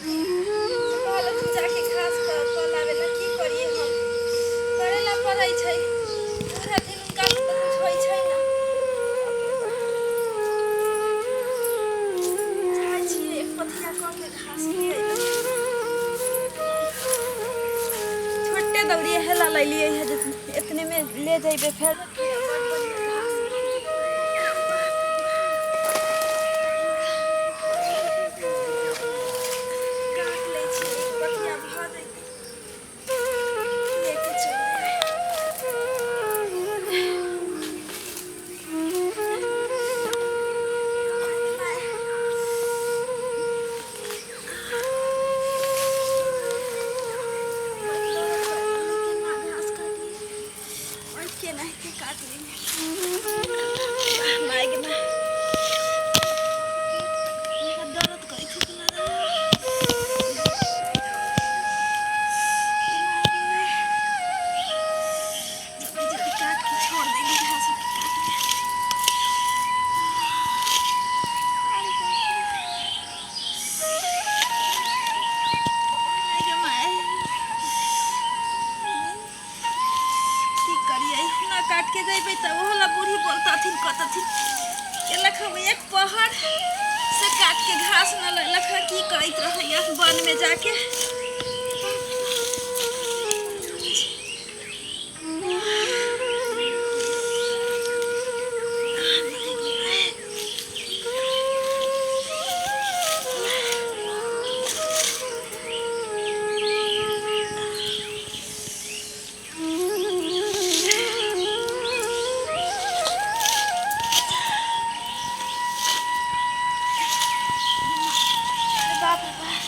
कहलखिन जाके घास कऽ लाबै ला। की करियै हम, करै ला पड़ै छै। बूढ़ हथिन, हुनका से तऽ कुछ होइ छै ना। जाइ छियै, एक पथिया कऽ के घास ले अयबै। छोटे दौड़िए हेला लैलियै है जे एतने में ले जइबै फेर। बड़ बढ़िआँ घास। काट लै छियै, एक पथिया भऽ जइतै, लेके चलि जेबै। घास काटिए और केनाहिते काट लेंगे। माय गे माय, दर्द करै छै। जल्दी जल्दी काट के छोड़ देंगे घास के काट के। अरे बाप रे, माय गे माय, की करियै? ना काट के जइबै तऽ ओहो ला बूढ़ी बोलतथिन, कहतथिन केलक हम एक पहर से काट के घास न लेलक हँ, की करैत रहैया वन में जाके। अरे बाप रे बाप,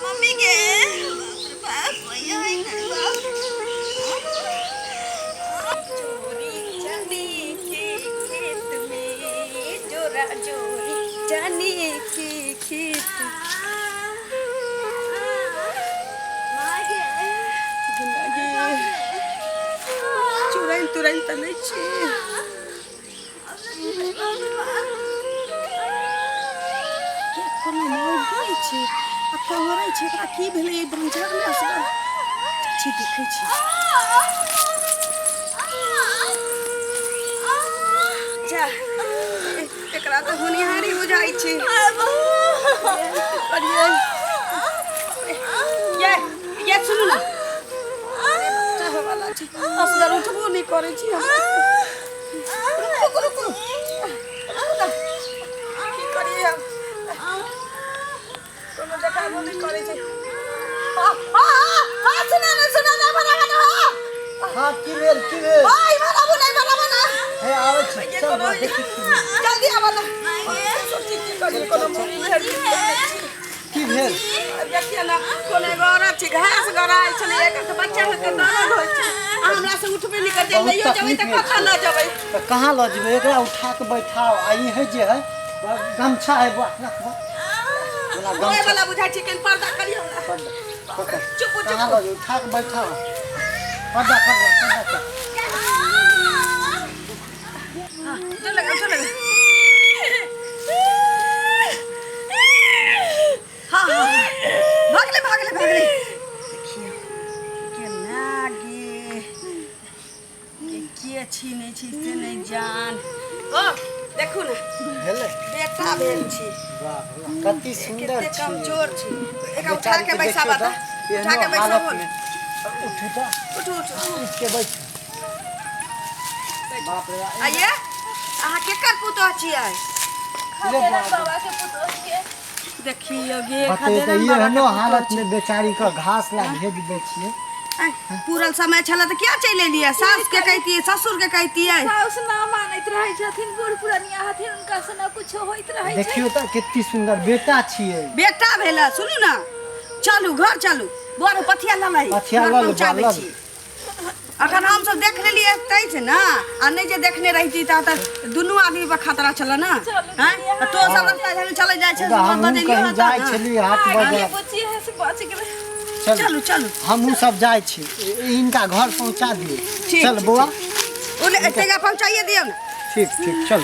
मम्मी के चोरी चने के खेत में, जोरा जोरी चने के खेत। चुड़ैल तुड़ैल तऽ नहि छी? कोनो मौगी छै आ कमरै छै, एकरा की भेलै एहि बंजरमे असगर छी? देखै छी। जा, एकरा तऽ होनिहारी बुझाइ छै। करियै ये ये, सुनू ने, अरे बच्चा होवला छै, असगर उठबो नहि करै छी हम। रुकू रुकू रुकू ने, की करियै हम? कोनो देखाबो नहि करै छै। हाँ, सुना ना, सुना ना, बना बना। हाँ, की भेल, की भेल? भाई, बना बना बना बना। हे, आबै छी। ये चल कोनो बा, देखी की भेल। जल्दी आबऽ ना। सोची की करी, कोनो मुड़ी भेल की भेल? देखिए ना, कोनो एगो औरत छै, घास गड़ाइ छलै, एकर तऽ बच्चा के दर्द होइ छै आ हमरा से उठबे नहि करतै। बहुत लइयो जेबै तऽ तकलीफ में कतऽ लऽ जेबै? तऽ कहाँ लऽ जेबै एकरा? उठा के बैठाओ आ ई है जे है गमछा है बा, रख बा। बोला रोए गमछा वाला बुझाइ छै, कनि पर्दा करियौ ना। पर्दा पकड़। चुप चुप। कहाँ लऽ जेबै? उठा के बैठाओ, पर्दा कर, पर्दा कर। चल लगा, चल लगा। हाँ हाँ, भागले भागले भागले। देखियौ केना गे के के छी, नहि छी से नहि जान। ओ देखू ने। भेलै? बेटा भेल छी। वाह वाह, कति सुन्दर कते छी। कमजोर छी। एकरा उठा बेचारी के बैसाबा देखियौ तऽ, तऽ, उठा के एहनो बैसाबो। हालतमे। उठू तऽ। उठू उठू। उठ के बैठ। बाप रे बाप। आइए, अहाँ केकर पुतोह छियै? ले बाप। बाबा के पुतोह के। देखियौ गे। बते तऽ खदेरन बाबा के एहनो पुतोह हालत छी। में बेचारी के घास ला भेज दै छियै। आँय, पूरल समय छलै तऽ किया चलि एलियै? सास के कहितियै, ससुर के कहितियै। साउस ना मानैत रहै छथिन, बूढ़ पुरनिया हथिन, हुनका से ना कुछो होइत रहै छै। देखियौ तऽ कते सुन्दर बेटा छियै। बेटा भेल। सुनू ने, चलू घर चलू। बड़ पथिया लऽ लही। पथिया घर लऽ ले, पहुँचाबै लऽ ले। छी। अखन हमसब देख लेलियै। देखते छै ना, आ नहि जे देखने रहिती तऽ दुनू आदमी पर खतरा छल ना। हैं, तो सब रास्ता जहन चले जाइ छै, हमहूँ बदलियो कहीं ना जाइ तऽ। छली हाट बाजार। बुच्ची है से बच गेलै। चलू। चलू चलू। हमहूँ सब जाइ छी, हिनका घर पहुँचा दियौ। ठीक, चल ठीक, बौआ। ओ एतेक पहुँचाइए दियौ ने। ठीक ठीक, चल।